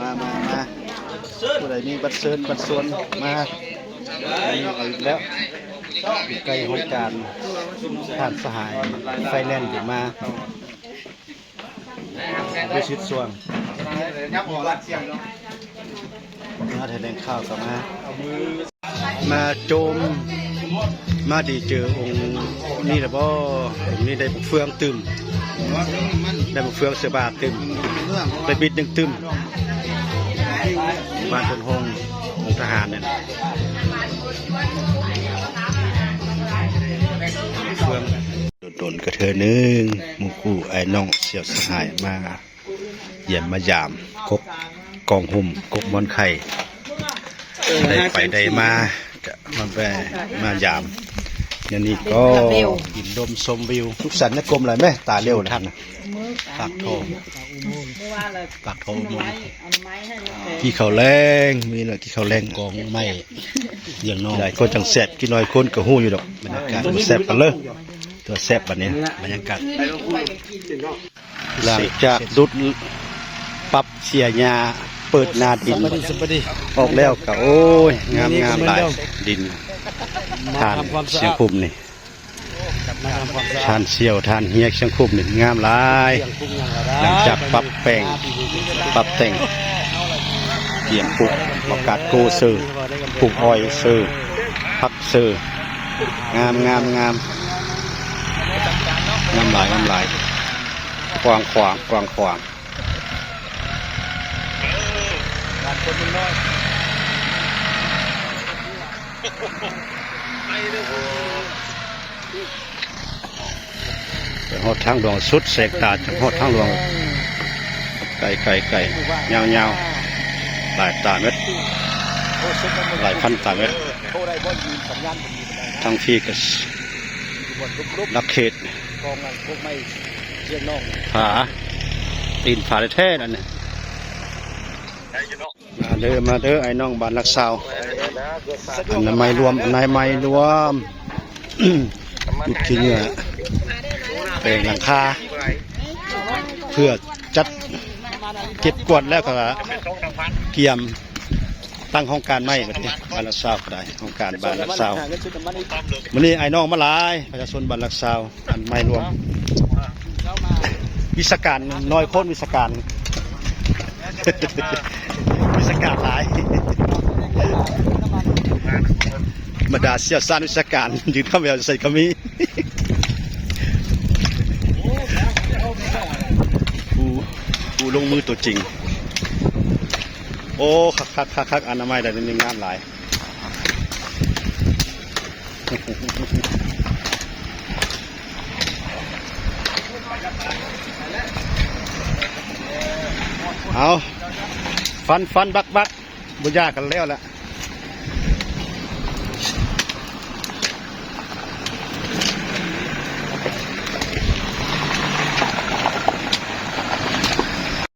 ມາ ມາ ມາ ຜູ້ໃດມີບັດເຊີນບັດຊວນມາ ອັນນີ້ເອົາອີກແລ້ວ ໃກ້ຫ້ອງການ ທ່ານສະຫາຍໄຟແນນ ມາ ວິຊິດຊ່ວງ ມາຖະແຫຼງຂ່າວກໍມາ ມາໂຈມ ມາດີເຈີອົງນີ້ລະບໍ? ອົງນີ້ໄດ້ບັກເຟືອງຕື່ມ ໄດ້ບັກເຟືອງໃສ່ບາດຕື່ມ ໄດ້ບິດໜຶ່ງຕື່ມ ບ້ານໂພນໂຮງ ຂອງທະຫານນັ້ນ ເຟືອງ. ດົນໆກໍເທື່ອໜຶ່ງ ໝູ່ຄູ່ອ້າຍນ້ອງສ່ຽວສະຫາຍມາຢ້ຽມມາຢາມ ກົກກອງຮົ່ມ ກົກໝອນໄຂ່ ໄດ້ໄປໄດ້ມາ ກະມາແວ່ມາຢາມ ແນວນີ້ກໍກິນລົມຊົມວິວ ສຸກສັນນະກົມຫຼາຍແມ້ ຕາຫຼຽວລະຫັ້ນນະ ປາກທໍ່ ປາກທໍ່ອຸໂມງ ກິນເຂົ້າແລງ ມື້ນີ້ລະກິນເຂົ້າແລງ ກອງໄມ້ ຢ່າງໜ້ອຍຫຼາຍຄົນຈັ່ງແຊບ ກິນໜ້ອຍຄົນກໍຮູ້ຢູ່ດອກ ບັນຍາກາດມັນແຊບກັນເລີຍ ຕົວແຊບບັດນີ້ ບັນຍາກາດ ຫຼັງຈາກດຸດປັບເສຍຫຍ້າ ເປີດນາດິນອອກແລ້ວກໍ ໂອ້ຍ ງາມໆຫຼາຍ ດິນທ່ານຊຽງຄຸມນີ້ ທ່ານສ່ຽວ ທ່ານເຮຍຊຽງຄຸມນີ້ ງາມຫຼາຍ ຫຼັງຈາກປັບແປງ ປັບແຕ່ງ ກຽມປູກໝາກກາດໂກເຊີ ປູກອ້ອຍເຊີ ຜັກ ເຊີ ງາມ ງາມ ງາມ ງາມຫຼາຍ ງາມຫຼາຍ ກວ້າງຂວາງ ກວ້າງຂວາງ ໄປຮອດທາງຫຼວງ ສຸດແສງຕາ ຈົນຮອດທາງຫຼວງ ໄກ ໄກ ໄກ ຍາວໆ ຫຼາຍຕາແມັດ ຫຼາຍພັນຕາແມັດ ທາງພີ້ກໍລັກເຂດ ຜາ ຕີນຜາແທ້ໆ ນັ້ນນະ. ມາເດີ ມາເດີ ອ້າຍນ້ອງບ້ານຫຼັກຊາວ ອະນາໄມລວມ ອະນາໄມລວມ ຈູດຂີ້ເຫຍື້ອ ແປງຫຼັງຄາ ເພື່ອຈັດເກັບກວາດແລ້ວກໍກຽມຕັ້ງຫ້ອງການໃໝ່ບັດນີ້ ບ້ານຫຼັກຊາວກໍໄດ້ ຫ້ອງການບ້ານຫຼັກຊາວ ມື້ນີ້ອ້າຍນ້ອງມາຫຼາຍ ປະຊາຊົນບ້ານຫຼັກຊາວ ອັນໄມລວມ ວິຊາການໜ້ອຍໂພດ ວິຊາການ ວິຊາການຫຼາຍ ບັນດາຊ່ຽວຊານວິຊາການ ຢືນຄຳແຫວວໃສ່ກະມີ ຜູ້ ຜູ້ລົງມືຕົວຈິງ ໂອ້ ຄັກໆໆໆ ອະນາໄມໄດ້ ນີ້ງາມຫຼາຍ. ເອົາ ຟັນ ຟັນ ບັກ ບັກ ບໍ່ຢາກກັນແລ້ວລະ